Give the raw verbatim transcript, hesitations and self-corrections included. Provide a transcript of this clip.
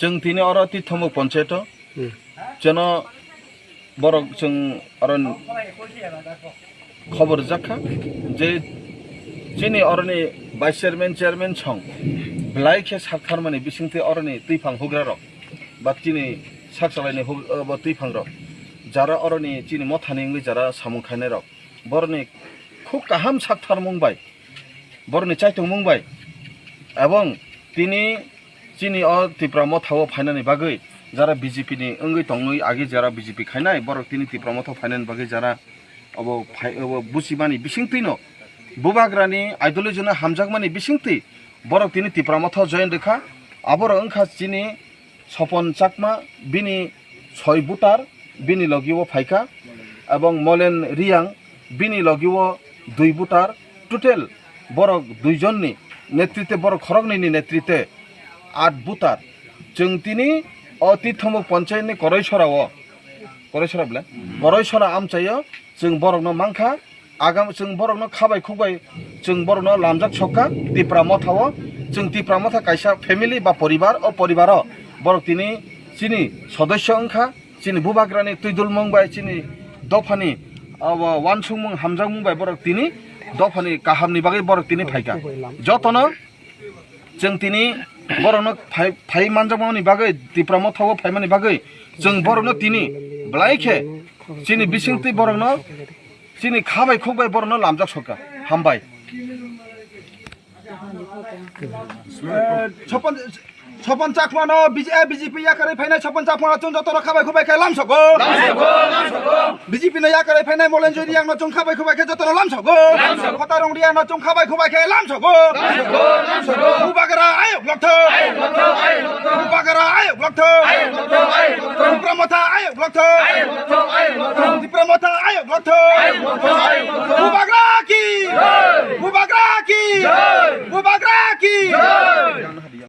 Chwng tini oro Tithomuk ponchayato, hmm, chwno borok chwng oro khobor rijak kha je chini oroni vice chairman, chairman song belai khe sak tharmani bisingtwi oroni twiphang hugrarok ba chini sak chalaini hug-, o, bo twiphangrok, jara oroni chini mothani wngwi jara samung khainairok, boroni khub kaham sak tharmung bai, boroni chaitongmung bai, ebong tini chini o Tipra Motha o phainani bagwi jara B J P ni wngwi tongwi agi jara B J P khainai, borok tini Tipra Motha o phainani bagwi jara obo phai-, obo buchimani bisingtwino bubagrani ideology no hamjakmani bisingtwi borok tini Tipra Motha o join rwkha. Aborok wngkha chini Sopon Chakma, bini soi butar bini logi o phaikha, ebong Molen Riyang bini logi o dui butar, total borok duijonni netritwe, borok khoroknwini netritwe at butar. Chwng tini o Tithomuk ponchayatni Koroisora o, Koroisora bwle? Koroisora amchaio chwng borokno mankha, agam chwng borokno khabai khukbai, chwng borokno lamjak sokha Tipra Motha o. Chwng Tipra Motha kaisa family ba poribar, o poribaro borok tini chini sodosyo wngkha, chini bubagrani twidulmung bai, chini dophani abo wansukmung hamjakmung bai borok tini dophani kahamni bagwi borok tini phaikha. Jotono chwng tini borokno phai, phai manjakmani bagwi, Tipra Motha o phaimani bagwi chwng borokno tini belai khe chini bisingtwi borokno chini khabai khukbai borokno lamjak sokha. Hambai. Eh, Sopon, Sopon Chakmano B J, eh, B J P yakarwi phainai Sopon Chakmano chwng jotono khabai khukbai khe lamsogo. B J P no yakarwi phainai Molenjoi Riyangno chwng khabai khukbai khe jotono lamsogo. Khotairong Riyangno chwng khabai khukbai khe lamsogo. Bubagra ayok lokthok. Bubagra ayok lokthok. Tipra Motha ayok lokthok. Tipra Motha ayok lokthok. Bubagra ki. Bubagra ki.